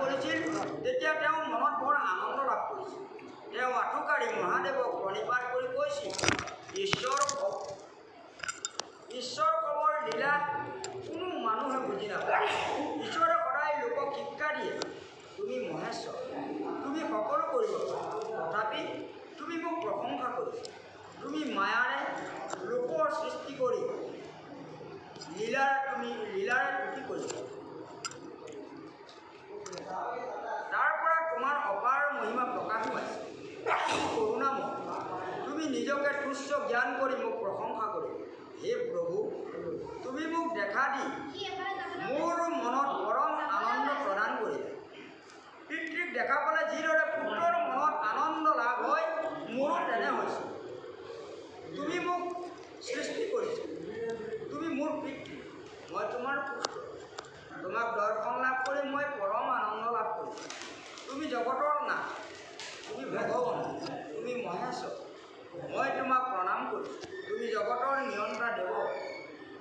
কৰিছিল, তেতিয়া তেওঁ মনত বৰ আনন্দ লাভ কৰিছিল। তেওঁ আঁঠুকাঢ়ি মহাদেৱক প্ৰণিপাত কৰি কৈছিল, ঈশ্বৰ কবৰ লীলা কোনো মানুহে বুজি নাপায়। ঈশ্বৰে সদায় লোকক শিক্ষা দিয়ে, তুমি মহেশ্বৰ, তুমি সকলো কৰিব পাৰা, তথাপি তুমি মোক প্ৰশংসা কৰিছা। তুমি মায়াৰে লোকৰ সৃষ্টি কৰি লীলাৰে তুতি কৰিছা। তাৰ পৰা তোমাৰ অপাৰ মহিমা প্ৰকাশ পাইছে। তুমি কৰোণাময়, তুমি নিজকে তুচ্ছ জ্ঞান কৰি মোক প্ৰশংসা কৰিবা। হে প্ৰভু, তুমি মোক দেখা দি মোৰ মনত পৰম আনন্দ প্ৰদান কৰিলা। পিতৃক দেখা পালে যিদৰে পুত্ৰৰ মনত আনন্দ লাভ হয়, মোৰো তেনে হৈছে। তুমি মোক সৃষ্টি কৰিছা, তুমি মোৰ পিতৃ, মই তোমাৰ পুত্ৰ। তোমাক দৰ্শন লাভ কৰি মই পৰম আনন্দ লাভ কৰিছোঁ। তুমি জগতৰ নাথ, তুমি ভগৱান, তুমি মহেশ্বৰ, মই তোমাক প্ৰণাম কৰিছোঁ। তুমি জগতৰ নিয়ন্তা দেৱ,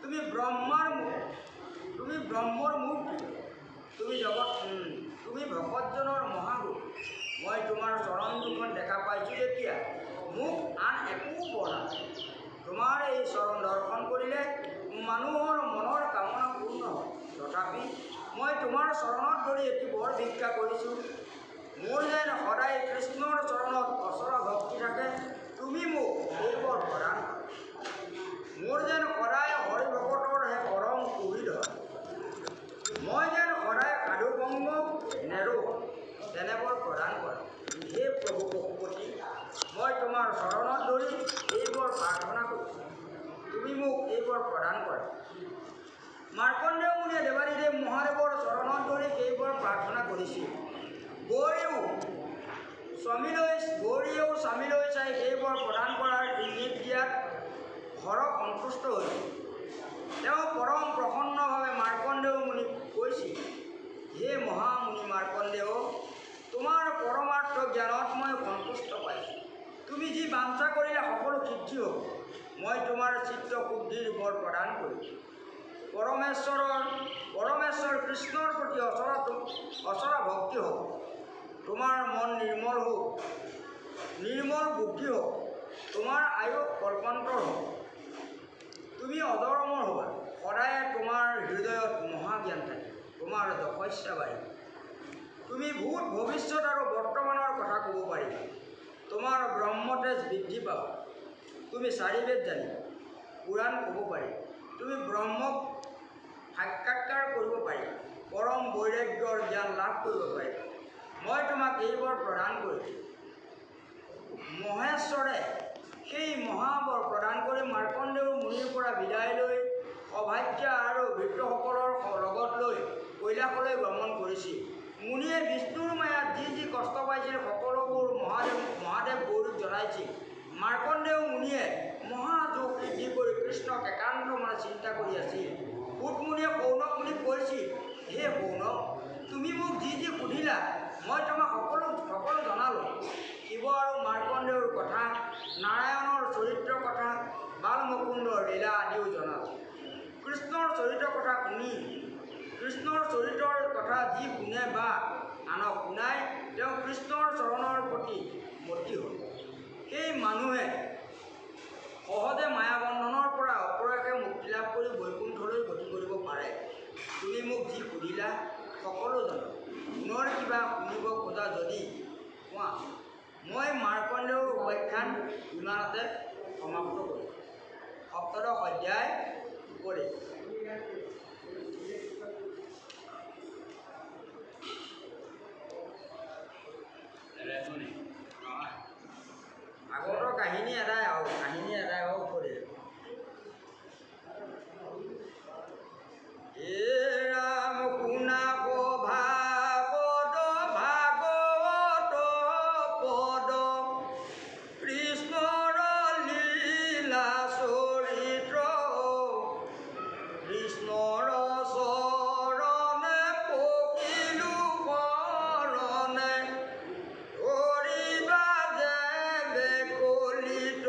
তুমি ব্ৰহ্মাৰ মুখ, তুমি ব্ৰহ্মৰ মূৰ্তি, তুমি জগত, তুমি ভকতজনৰ মহাগুৰু। মই তোমাৰ চৰণ দুখন দেখা পাইছোঁ যেতিয়া মোক আন একো বৰ নালাগে। তোমাৰ এই চৰণ দৰ্শন কৰিলে মানুহৰ মনৰ কামনা পূৰ্ণ হয়। তথাপি মই তোমাৰ চৰণত ধৰি এটি বৰ ভিক্ষা কৰিছোঁ, মোৰ যেন সদায় কৃষ্ণৰ চৰণত অচলা ভক্তি থাকে, তুমি মোক এই বৰ প্ৰদান কৰা। মোৰ যেন সদায় হৰিভকতৰহে পৰম সুহৃদ হয়, মই যেন সদায় সাধুভংগ নেৰো, তেনে বৰ প্ৰদান কৰা। হে প্ৰভু পশুপতি, মই তোমাৰ চৰণত ধৰি এইবোৰ প্ৰাৰ্থনা কৰিছোঁ, তুমি মোক এইবোৰ প্ৰদান কৰা। মাৰ্কণ্ডেয় মুনিয়ে দেৱাদিদেৱ মহাদেৱৰ চৰণত ধৰি সেইবোৰ প্ৰাৰ্থনা কৰিছিল। গৌৰীও স্বামীলৈ চাই সেইবোৰ প্ৰদান কৰাৰ ইংগিত দিয়াত হৰ সন্তুষ্ট হৈছিল। তেওঁ পৰম প্ৰসন্নভাৱে মাৰ্কণ্ডেয় মুনিক কৈছিল, হে মহামুনি মাৰ্কণ্ডেয়, তোমাৰ পৰমাৰ্থ জ্ঞানত মই সন্তুষ্ট পাইছোঁ। তুমি যি বাঞ্ছা কৰিলে সকলো সিদ্ধি হ'ব। মই তোমাৰ চিত্ত শুদ্ধিৰ বৰ প্ৰদান কৰিম। পৰমেশ্বৰ কৃষ্ণৰ প্ৰতি অচলা ভক্তি হওক, তোমাৰ মন নিৰ্মল হওক, নিৰ্মল বুদ্ধি হওক, তোমাৰ আয়ু কল্পান্তৰ হওক, তুমি অজৰ অমৰ হ'বা। সদায় তোমাৰ হৃদয়ত মহাজ্ঞান থাকিব, তোমাৰ যশস্যা বাঢ়িব। তুমি ভূত ভৱিষ্যত আৰু বৰ্তমানৰ কথা ক'ব পাৰিবা। তোমাৰ ব্ৰহ্মতেজ বৃদ্ধি পাব। তুমি চাৰিবেদ জানিবা, পুৰাণ ক'ব পাৰিবা। তুমি ব্ৰহ্মক সাক্ষাৎকাৰ কৰিব পাৰিবা, পৰম বৈৰাগ্যৰ জ্ঞান লাভ কৰিব পাৰিবা। মই তোমাক এইবোৰ প্ৰদান কৰিম। মহেশ্বৰে সেই মহাবৰ প্ৰদান কৰি মাৰ্কণ্ডেয় মুনিৰ পৰা বিদায় লৈ সভাজ্যা আৰু বৃদ্ধসকলৰ লগত লৈ কৈলাসলৈ গমন কৰিছিল। মুনিয়ে বিষ্ণুৰ মায়াত যি যি কষ্ট পাইছিল সকলোবোৰ মহাদেৱ গৌৰীক জনাইছিল। মাৰ্কণ্ডেয় মুনিয়ে মহাযোগ সিদ্ধি কৰি কৃষ্ণক একান্ত মনে চিন্তা কৰি আছিল। সূত মুনিয়ে সৌনক মুনিক কৈছিল, হে সৌনক, তুমি মোক যি যি সুধিলা মই তোমাক সকলো জনালোঁ। শিৱ আৰু মাৰ্কণ্ডেয়ৰ কথা, নাৰায়ণৰ চৰিত্ৰৰ কথা, বালমুকুন্দৰ লীলা আদিও জনালোঁ। কৃষ্ণৰ চৰিত্ৰৰ কথা শুনি, কৃষ্ণৰ চৰিত্ৰৰ কথা যি শুনে বা আনক শুনায়, তেওঁ কৃষ্ণৰ চৰণৰ প্ৰতি মতি হ'ল। সেই মানুহে সহজে মায়াবন্ধনৰ পৰা অপৰাকে মুক্তি লাভ কৰি বৈকুণ্ঠলৈ গতি কৰিব পাৰে। তুমি মোক যি সুধিলা সকলো জানো। পুনৰ কিবা শুনিব খোজা যদি কোৱা। মই মাৰ্কণ্ডেয়ৰ উপাখ্যান ইমানতে সমাপ্ত কৰিম। সপ্তদশ অধ্যায় কৰি আগতৰ কাহিনী এদাই আৰু কাহিনী এদাই হওক কৰি। হে ৰাম শুনা ভাগৱত ভাগৱত পদ, কৃষ্ণৰ লীলা চৰিত্ৰ, কৃষ্ণৰ চৰণে পকিলো শৰণে, ধৰিবা যেবে কলিত।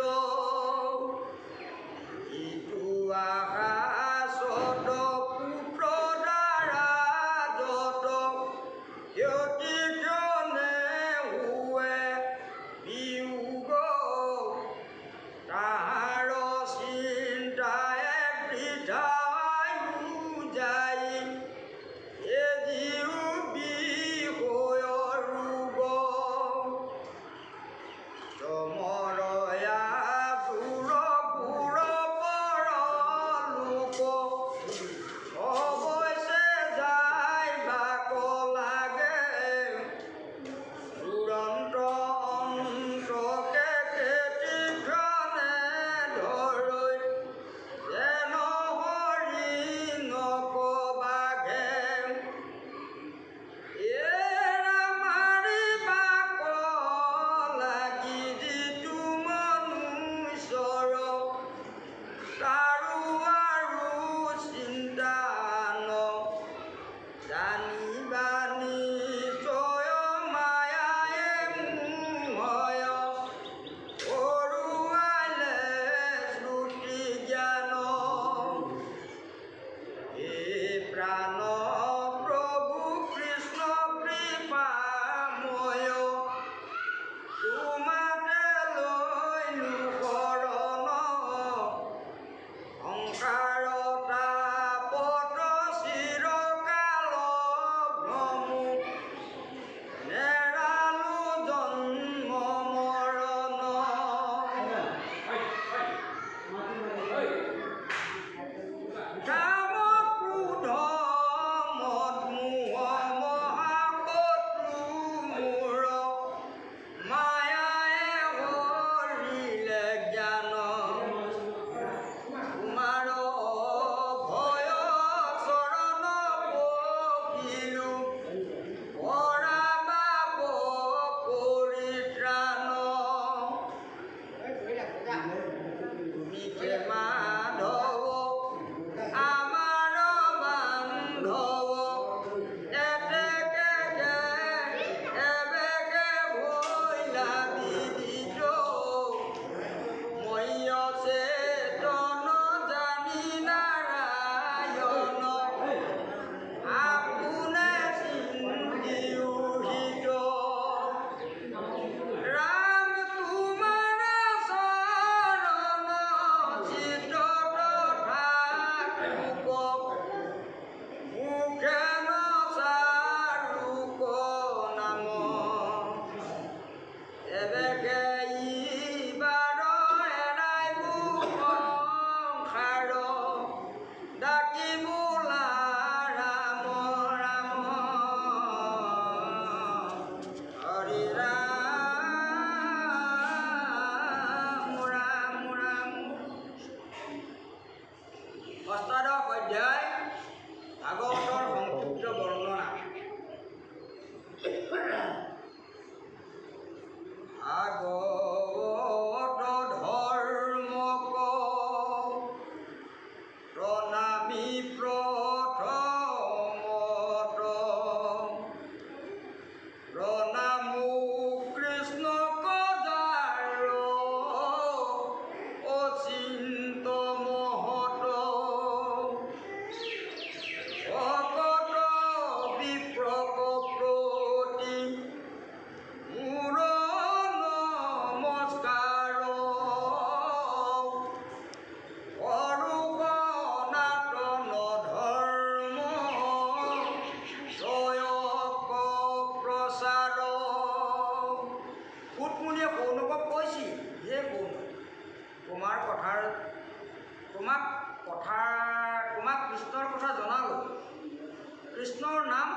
কৃষ্ণৰ নাম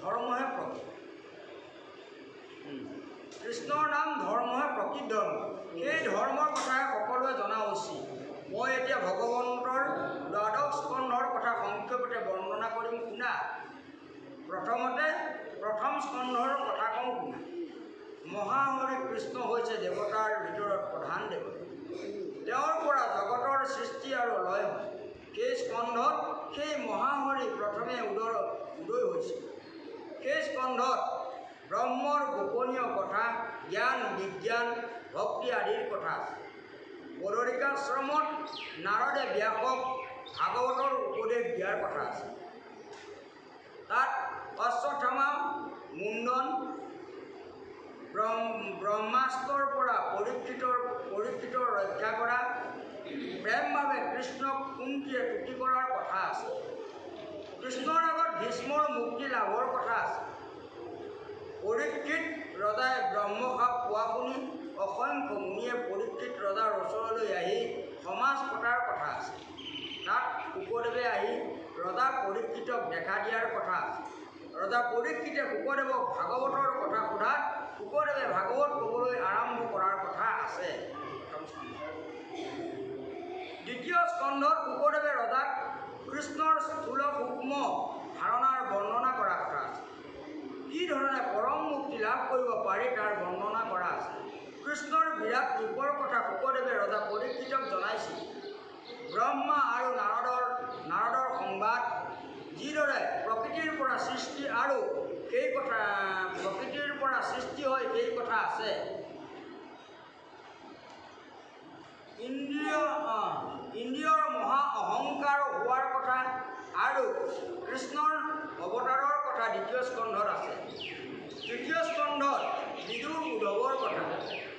ধৰ্মহে প্ৰকৃত। কৃষ্ণৰ নাম ধৰ্মহে প্ৰকৃত ধৰ্ম। সেই ধৰ্মৰ কথাহে সকলোৱে জনা উচিত। মই এতিয়া ভগৱন্তৰ দ্বাদশ স্কন্ধৰ কথা সংক্ষেপতে বৰ্ণনা কৰিম, শুনা। প্ৰথমতে প্ৰথম স্কন্ধৰ কথা কওঁ, শুনা। মহাহৰি কৃষ্ণ হৈছে দেৱতাৰ ভিতৰত প্ৰধান দেৱতা। তেওঁৰ পৰা জগতৰ সৃষ্টি আৰু লয় হয়। সেই স্কন্ধত সেই মহাহৰি প্ৰথমে উদয় হৈছিল। সেই স্কন্ধত ব্ৰহ্মৰ গোপনীয় কথা, জ্ঞান, বিজ্ঞান, ভক্তি আদিৰ কথা আছে। বদৰিকাশ্ৰমত নাৰদে ব্যাসক ভাগৱতৰ উপদেশ দিয়াৰ কথা আছে। তাত অশ্বত্থামা, মুণ্ডন, ব্ৰহ্মাস্ত্ৰৰ পৰা পৰীক্ষিতৰ ৰক্ষা কৰা, প্ৰেমভাৱে কৃষ্ণক কুন্তীয়ে তুতি কৰাৰ কথা আছে। কৃষ্ণৰ আগত ভীষ্মৰ মুক্তি লাভৰ কথা আছে। পৰীক্ষিত ৰজাই ব্ৰহ্মশাপ পোৱা শুনি অসংখ্য মুনিয়ে পৰীক্ষিত ৰজাৰ ওচৰলৈ আহি সমাজ পতাৰ কথা আছে। তাত শুকদেৱে আহি ৰজা পৰীক্ষিতক দেখা দিয়াৰ কথা আছে। ৰজা পৰীক্ষিতে শুকদেৱক ভাগৱতৰ কথা সোধাত শুকদেৱে ভাগৱত ক'বলৈ আৰম্ভ কৰাৰ কথা আছে। প্ৰথম স্কন্ধ। দ্বিতীয় স্কন্ধত শুকদেৱে ৰজাক কৃষ্ণৰ স্থূল সূক্ষ্ম ধাৰণাৰ বৰ্ণনা কৰা কথা আছে। কি ধৰণে পৰম মুক্তি লাভ কৰিব পাৰি তাৰ বৰ্ণনা কৰা আছে। কৃষ্ণৰ বিৰাট ৰূপৰ কথা শুকদেৱে ৰজা পৰীক্ষিতক জনাইছিল। ব্ৰহ্মা আৰু নাৰদৰ সংবাদ, যিদৰে প্ৰকৃতিৰ পৰা সৃষ্টি আৰু সেই কথা প্ৰকৃতিৰ পৰা সৃষ্টি হয় সেই কথা আছে। ইন্দ্ৰিয়ৰ মহা অহংকাৰ হোৱাৰ কথা আৰু কৃষ্ণৰ অৱতাৰৰ কথা দ্বিতীয় স্কন্ধত আছে। তৃতীয় স্কন্ধত বিদুৰ উদ্ধৱৰ কথা,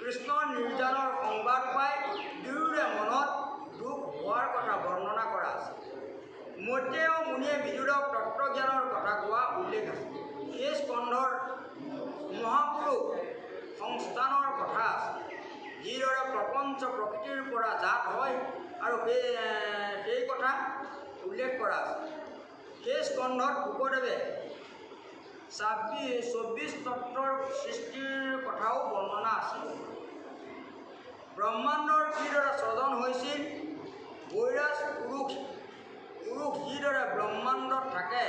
কৃষ্ণৰ নিৰ্যানৰ সংবাদ পাই দুয়োৰে মনত দুখ হোৱাৰ কথা বৰ্ণনা কৰা আছে। মৈত্ৰেয় মুনিয়ে বিদুৰক তত্ত্বজ্ঞানৰ কথা কোৱা উল্লেখ আছে। সেই স্কন্ধৰ মহাপুৰুষ সংস্থানৰ কথা আছে। যিদৰে প্ৰপঞ্চ প্ৰকৃতিৰ পৰা জাত হয় আৰু সেই কথা উল্লেখ কৰা আছে। সেই স্কন্ধত শুকদেৱে 24 তত্ত্বৰ সৃষ্টিৰ কথাও বৰ্ণনা আছে। ব্ৰহ্মাণ্ডৰ কিদৰে স্ৰজন হৈছিল, বৈৰাজ পুৰুষ যিদৰে ব্ৰহ্মাণ্ডত থাকে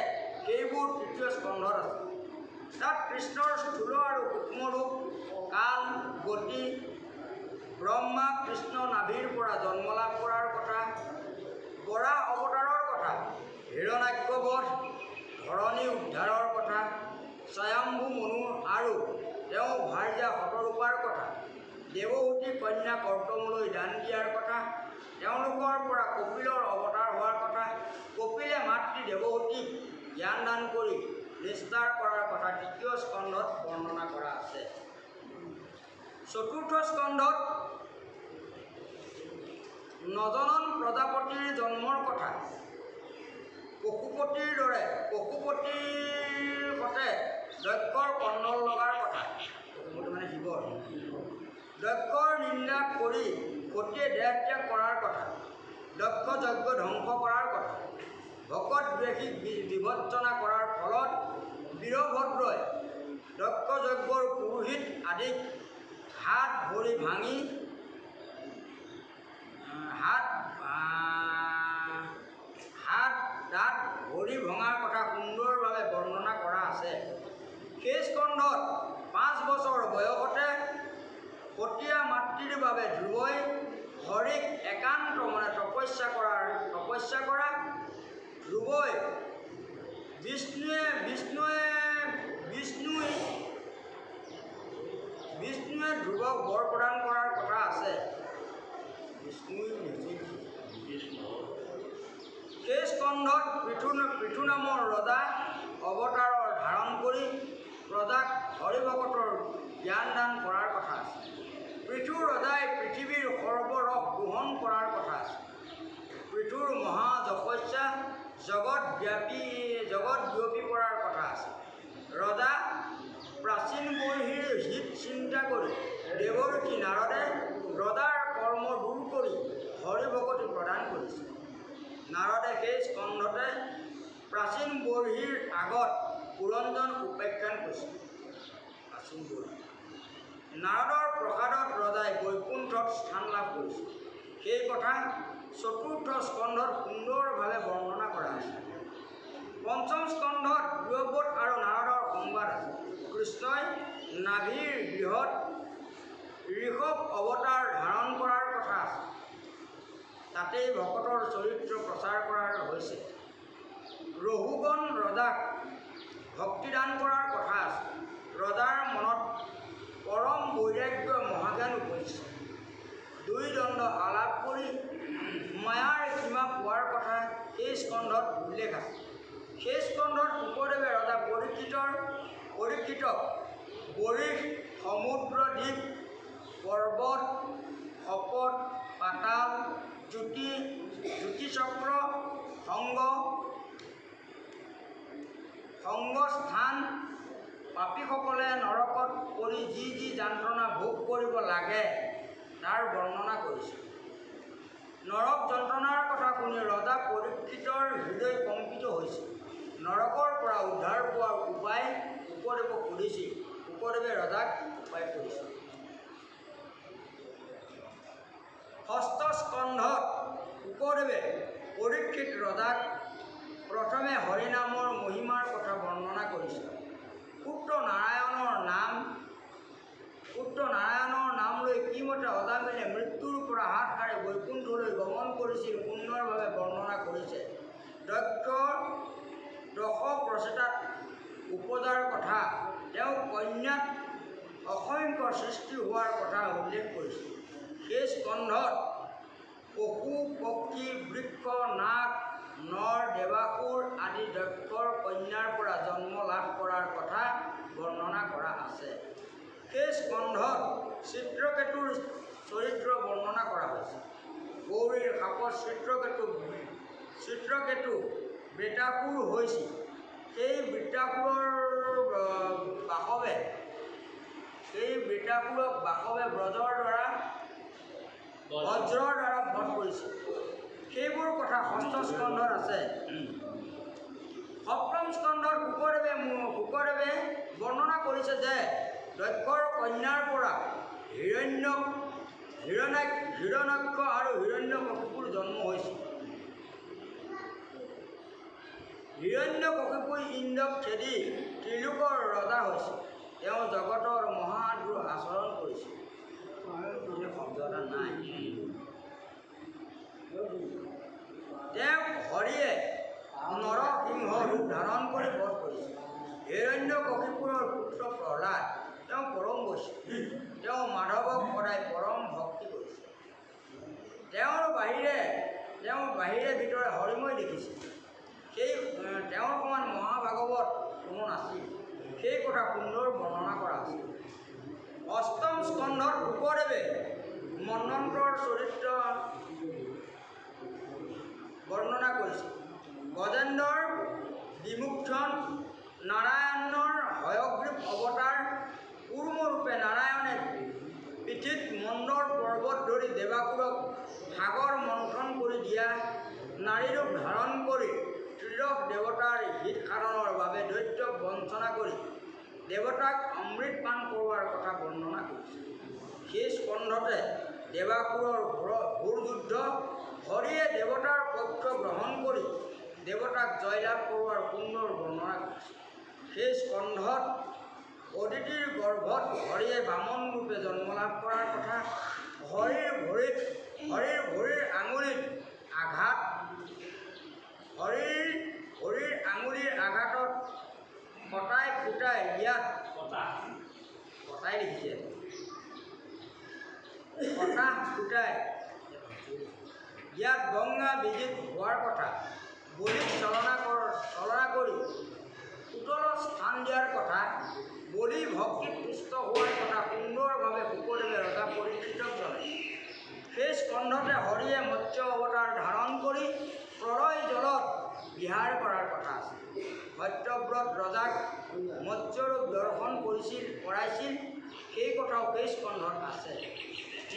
সেইবোৰ তৃতীয় স্কন্ধত আছে। তাত কৃষ্ণৰ স্থূল আৰু সূক্ষ্ম ৰূপ, কাল, গতি, ব্ৰহ্মা কৃষ্ণ নাভিৰ পৰা জন্ম লাভ কৰাৰ কথা, বৰাহ অৱতাৰৰ কথা, হিৰণ্যাক্ষবধ, ধৰণী উদ্ধাৰৰ কথা, স্বয়ম্ভু মনু আৰু তেওঁ ভাৰ্যা শতৰূপাৰ কথা, দেৱহূতি কন্যা কৰ্দমলৈ দান দিয়াৰ কথা, তেওঁলোকৰ পৰা কপিলৰ অৱতাৰ হোৱাৰ কথা, কপিলে মাতৃ দেৱহূতিক জ্ঞান দান কৰি নিস্তাৰ কৰাৰ কথা তৃতীয় স্কন্ধত বৰ্ণনা কৰা আছে। চতুৰ্থ স্কন্ধত নজনন প্ৰজাপতিৰ জন্মৰ কথা, পশুপতিৰ দৰে পশুপতিৰ সতে দক্ষৰ কন্দল লগাৰ কথা, পশুপতি মানে শিৱৰ, দক্ষৰ নিন্দা কৰি সতীয়ে দেহ ত্যাগ কৰাৰ কথা, দক্ষ যজ্ঞ ধ্বংস কৰাৰ কথা, ভকত দ্বেষীক বিভৎসনা কৰাৰ ফলত বীৰভদ্ৰই দক্ষ যজ্ঞৰ পুৰোহিত আদিক হাত ভৰি ভাঙি হাত দাঁত ভৰি ভঙাৰ কথা সুন্দৰভাৱে বৰ্ণনা কৰা আছে। সেই স্কন্ধত 5 বছৰ বয়সতে সতীয়া মাতৃৰ বাবে ধ্ৰুৱই হৰিক একান্ত মনে তপস্যা কৰা, ধ্ৰুৱই বিষ্ণুৱে ধ্ৰুৱক বৰ প্ৰদান কৰাৰ কথা আছে। সেই স্কন্ধত পৃথু নামৰ ৰজা অৱতাৰৰ ধাৰণ কৰি প্ৰজাক হৰিভকতৰ জ্ঞান দান কৰাৰ কথা আছে। পৃথু ৰজাই পৃথিৱীৰ সৰ্বৰস দোহন কৰাৰ কথা আছে। পৃথুৰ মহাযশস্যা জগত বিয়পি পৰাৰ কথা আছে। ৰজা প্ৰাচীন বৰ্হিৰ হিত চিন্তা কৰি দেৱঋষি নাৰদে ৰজাৰ কৰ্ম দূৰ কৰি হৰিভকতি প্ৰদান কৰিছে। নাৰদে সেই স্কন্ধতে প্ৰাচীন বৰ্হিৰ আগত পুৰঞ্জন উপাখ্যান কৈছিল। প্ৰাচীন বৰ্হি নাৰদৰ প্ৰসাদত ৰজাই বৈকুণ্ঠত স্থান লাভ কৰিছিল। সেই কথা চতুৰ্থ স্কন্ধত সুন্দৰভাৱে বৰ্ণনা কৰা আছে। পঞ্চম স্কন্ধত প্ৰিয়ব্ৰত আৰু নাৰদৰ সংবাদ আছে। কৃষ্ণই নাভিৰ গৃহত ঋষভ অৱতাৰ ধাৰণ কৰাৰ কথা আছে। তাতেই ভকতৰ চৰিত্ৰ প্ৰচাৰ কৰাৰ হৈছে। ৰঘুগণ ৰজাক ভক্তিদান কৰাৰ কথা আছে। ৰজাৰ মনত পৰম বৈৰাগ্য মহাজ্ঞান উপজিছে। দুই দণ্ড আলাপ কৰি মায়াৰ সীমা পোৱাৰ কথা সেই স্কন্ধত উল্লেখ আছে। সেই স্কন্ধত শুকদেৱে ৰজা পৰীক্ষিতক বৰিষ, সমুদ্ৰ দ্বীপ, পৰ্বত, শপত, পাতাল, জ্যোতি, জ্যোতিচক্ৰ, সংগ, সংগস্থান, পাপীসকলে নৰকত পৰি যি যি যন্ত্ৰণা ভোগ কৰিব লাগে তাৰ বৰ্ণনা কৰিছে। নৰক যন্ত্ৰণাৰ কথা শুনি ৰজা পৰীক্ষিতৰ হৃদয় কম্পিত হৈছিল। নৰকৰ পৰা উদ্ধাৰ পোৱাৰ উপায় শুকদেৱক সুধিছিল। শুকদেৱে ৰজাক উপায় কৰিছিল। ষষ্ঠ স্কন্ধত শুকদেৱে পৰীক্ষিত ৰজাক প্ৰথমে হৰিনামৰ মহিমাৰ কথা বৰ্ণনা কৰিছিল। সূত্ৰ নাৰায়ণৰ নাম লৈ কিমতে অজামিলে মৃত্যুৰ পৰা হাত সাৰি বৈকুণ্ঠলৈ গমন কৰিছিল সুন্দৰভাৱে বৰ্ণনা কৰিছে। দক্ষ দশ প্ৰচেতাত উপজাৰ কথা, তেওঁ কন্যাত অসংখ্য সৃষ্টি হোৱাৰ কথা উল্লেখ কৰিছে। সেই স্কন্ধত পশু, পক্ষী, বৃক্ষ, নাগ, নৰ, দেৱাসুৰ আদি দক্ষৰ কন্যাৰ পৰা জন্ম লাভ কৰাৰ কথা বৰ্ণনা কৰা আছে। সেই স্কন্ধত চিত্ৰকেতুৰ চৰিত্ৰ বৰ্ণনা কৰা হৈছে। গৌৰীৰ শাপত চিত্ৰকেতু বৃতাসুৰ হৈছিল। সেই বৃতাসুৰক বাসৱে বজ্ৰৰ দ্বাৰা বধ কৰিছিল। সেইবোৰ কথা ষষ্ঠ স্কন্ধত আছে। সপ্তম স্কন্ধত শুকদেৱে বৰ্ণনা কৰিছে যে দক্ষৰ কন্যাৰ পৰা হিৰণ্যাক্ষ আৰু হিৰণ্যকশিপুৰ জন্ম হৈছিল। হিৰণ্যকশিপুই ইন্দ্ৰক খেদি ত্ৰিলোকৰ ৰজা হৈছিল। তেওঁ জগতৰ মহাদ্ৰোহ আচৰণ কৰিছিল। শব্দ এটা নাই। তেওঁক হৰিয়ে নৰসিংহ ৰূপ ধাৰণ কৰি বধ কৰিছিল। হিৰণ্যকশিপুৰৰ পুত্ৰ প্ৰহ্লাদ তেওঁ পৰম বৈষ্ণৱ। তেওঁ মাধৱক সদায় পৰম ভক্তি কৰিছিল। তেওঁৰ বাহিৰে ভিতৰে হৰিময় দেখিছিল। সেই তেওঁৰ সমান মহাভাগৱত কোনো নাছিল। সেই কথা সুন্দৰ বৰ্ণনা কৰা আছে। অষ্টম স্কন্ধত শুকদেৱে মন্বন্তৰ চৰিত্ৰ বৰ্ণনা কৰিছে। গজেন্দ্ৰৰ বিমোক্ষণ, নাৰায়ণৰ হয়গ্ৰীৱ অৱতাৰ, কুৰ্মৰূপে নাৰায়ণে পিঠিত মন্দৰ পৰ্বত ধৰি দেৱাসুৰক সাগৰ মন্থন কৰি দিয়া, নাৰীৰূপ ধাৰণ কৰি ত্ৰিদশ দেৱতাৰ হিত সাধনৰ বাবে দৈত্যক বঞ্চনা কৰি দেৱতাক অমৃত পান কৰোৱাৰ কথা বৰ্ণনা কৰিছে। সেই স্কন্ধতে দেৱাসুৰৰ ঘোৰ যুদ্ধ, হৰিয়ে দেৱতাৰ পক্ষ গ্ৰহণ কৰি দেৱতাক জয়লাভ কৰোৱাৰ সুন্দৰ বৰ্ণনা কৰিছে। সেই স্কন্ধত অদিতিৰ গৰ্ভত হৰিয়ে বামন ৰূপে জন্ম লাভ কৰাৰ কথা, হৰিৰ ভৰিৰ আঙুলিত আঘাত, হৰিৰ ভৰিৰ আঙুলিৰ আঘাতত কটাই ফুটাই ইয়াত কটাই লিখিছে, কটা ফুটাই ইয়াত গংগা বিজিত হোৱাৰ কথা, বলিক চলনা কৰি সুতলত স্থান দিয়াৰ কথা, বলি ভক্তিত তুষ্ট হোৱাৰ কথা সুন্দৰভাৱে শুকদেৱে ৰজা পৰীক্ষিতক জনায়। সেই স্কন্ধতে হৰিয়ে মৎস্য অৱতাৰ ধাৰণ কৰি প্ৰলয় জলত বিহাৰ কৰাৰ কথা আছে। সত্যব্ৰত ৰজাক মৎস্যৰূপ দৰ্শন কৰাইছিল, সেই কথাও সেই স্কন্ধত আছে।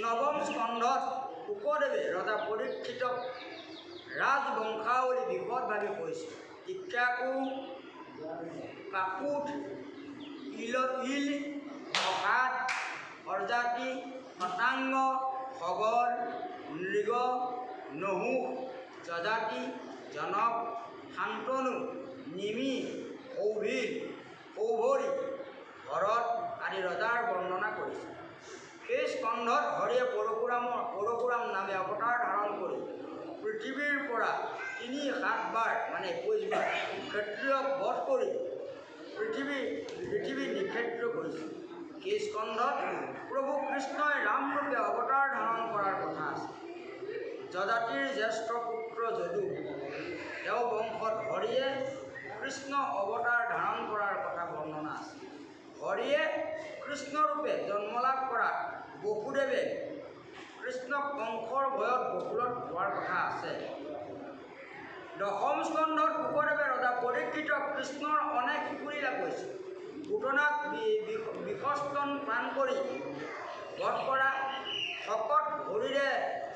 নৱম স্কন্ধত শুকদেৱে ৰজা পৰীক্ষিতক ৰাজবংশাৱলী বিশদভাৱে কৈছিল। ইক্ষ্বাকু, কাকুত, ইল, অসাদ, অৰ্জাতি, শতাংগ, সগৰ, নৃগ, নহুষ, যজাতি, জনক, শান্তনু, নিমি, সৌভিল, সৌভৰী, ভৰত আদি ৰজাৰ বৰ্ণনা কৰিছে। সেই স্কন্ধত হৰিয়ে পৰশুৰাম নামে অৱতাৰ ধাৰণ কৰি পৃথিৱীৰ পৰা 3-7 বাৰ মানে 21 বাৰ ক্ষত্ৰিয়ক বধ কৰি পৃথিৱী নিক্ষেত্ৰ কৰিছিল। সেই স্কন্ধত প্ৰভু কৃষ্ণই ৰামৰূপে অৱতাৰ ধাৰণ কৰাৰ কথা আছে। যজাতিৰ জ্যেষ্ঠ পুত্ৰ যদু, তেওঁ বংশত হৰিয়ে কৃষ্ণ অৱতাৰ ধাৰণ কৰাৰ কথা বৰ্ণনা আছে। হৰিয়ে কৃষ্ণৰূপে জন্মলাভ কৰাত বসুদেৱে কৃষ্ণক কংসৰ ভয়ত গোকুলত থোৱাৰ কথা আছে। দশম স্কন্ধত শুকদেৱে ৰজা পৰীক্ষিতক কৃষ্ণৰ অনেক শিশুলীলা কৈছে। পুতনাক বিষস্তন পান কৰি বধ কৰা, শকত ভৰিৰে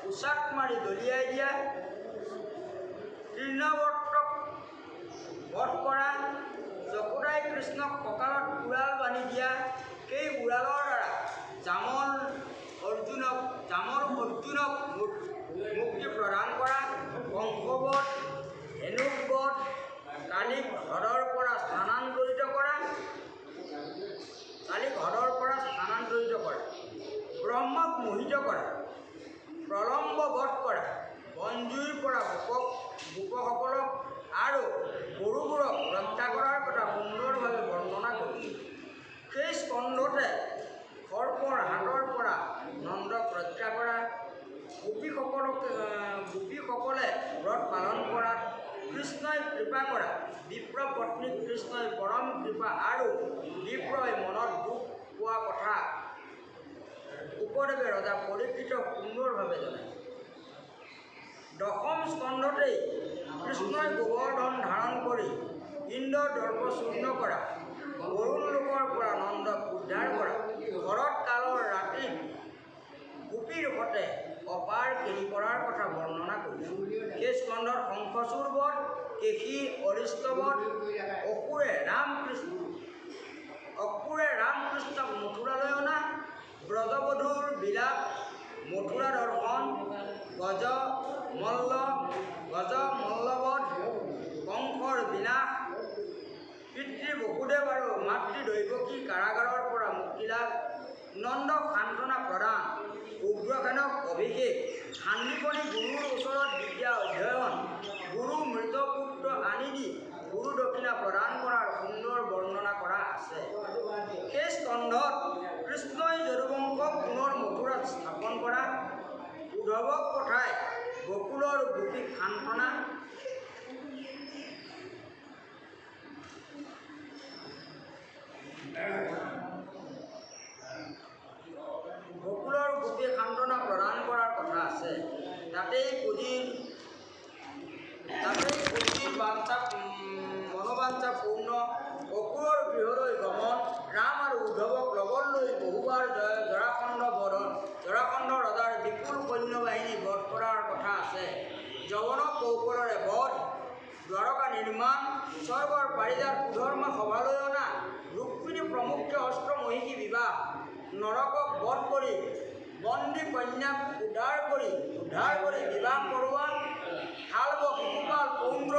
উচাট মাৰি দলিয়াই দিয়া, তৃণাৱৰ্তক বধ কৰা, যশোদাই কৃষ্ণক কঁকালত উৰাল বান্ধি দিয়া, সেই উৰালৰ দ্বাৰা জামল অৰ্জুনক মুক্তি প্ৰদান কৰা, কংসবধ, ধেনুকবধ, কালীক হ্ৰদৰ পৰা স্থানান্তৰিত কৰা, ব্ৰহ্মাক মোহিত কৰা, প্ৰলম্ব বধ কৰা, বনজুইৰ পৰা গোপসকলক আৰু গৰুবোৰক ৰক্ষা কৰাৰ কথা সুন্দৰভাৱে বৰ্ণনা কৰিছে। সেই স্কন্ধতে সৰ্পৰ হাতৰ পৰা নন্দক ৰক্ষা কৰা, গোপীসকলে ব্ৰত পালন কৰাত কৃষ্ণই কৃপা কৰা, বিপ্ৰ পত্নীক কৃষ্ণই পৰম কৃপা আৰু বিপ্ৰই মনত দুখ পোৱা কথা শুকদেৱে ৰজা পৰীক্ষিতক সুন্দৰভাৱে জনাইছে। দশম স্কন্ধতেই কৃষ্ণই গোবৰ্ধন ধাৰণ কৰি ইন্দ্ৰৰ দৰ্প চূৰ্ণ কৰা, বৰুণ লোকৰ পৰা নন্দক উদ্ধাৰ কৰা, শৰৎ কালৰ ৰাতিত গোপীৰ সতে অপাৰ কেলি কৰাৰ কথা বৰ্ণনা কৰিছে। সেই স্কন্ধত শংখচূড় বধ, কেশী অৰিষ্টবধ, অসুৰে ৰামকৃষ্ণক মথুৰালৈ অনা, ব্ৰজবধূৰ বিলাপ, মথুৰা দৰ্শন, গজ মল্লবধ, কংসৰ বিনাশ, পিতৃ বসুদেৱ আৰু মাতৃ দৈৱকী কাৰাগাৰৰ পৰা মুক্তিলাভ, নন্দক সান্তনা প্ৰদান, উগ্ৰসেনক অভিষেক, সান্দিপনী গুৰুৰ ওচৰত বিদ্যা অধ্যয়ন, গুৰু মৃত পুত্ৰ আনি দি গুৰু দক্ষিণা প্ৰদান কৰাৰ সুন্দৰ বৰ্ণনা কৰা আছে। সেই স্কন্ধত কৃষ্ণই যদুবংশক পুনৰ মথুৰাত স্থাপন কৰা, উদ্ধৱক পঠাই গোকুলৰ গোপীক সান্তনা, প্ৰদান কৰাৰ কথা আছে। তাতেই পুঁজিৰ মনোবাঞ্ছা পূৰ্ণ অসুৰৰ গৃহলৈ গমন, ৰাম আৰু উদ্ধৱক লগত লৈ বহুবাৰ জৰাসন্ধ ৰজাৰ বিপুল সৈন্যবাহিনী বধ কৰাৰ কথা আছে। যৱনক কৌশলেৰে বধ, দ্বাৰকা নিৰ্মাণ, স্বৰ্গৰ পাৰিজাত সুধৰ্মা সভালৈ অনা, ৰুক্মিণী প্ৰমুখ্যে অষ্টমহিষী বিবাহ, নৰকক বধ কৰি বন্দী কন্যাক উদ্ধাৰ কৰি বিবাহ কৰোৱা, শাল্ব, শিশুপাল, পৌণ্ড্ৰ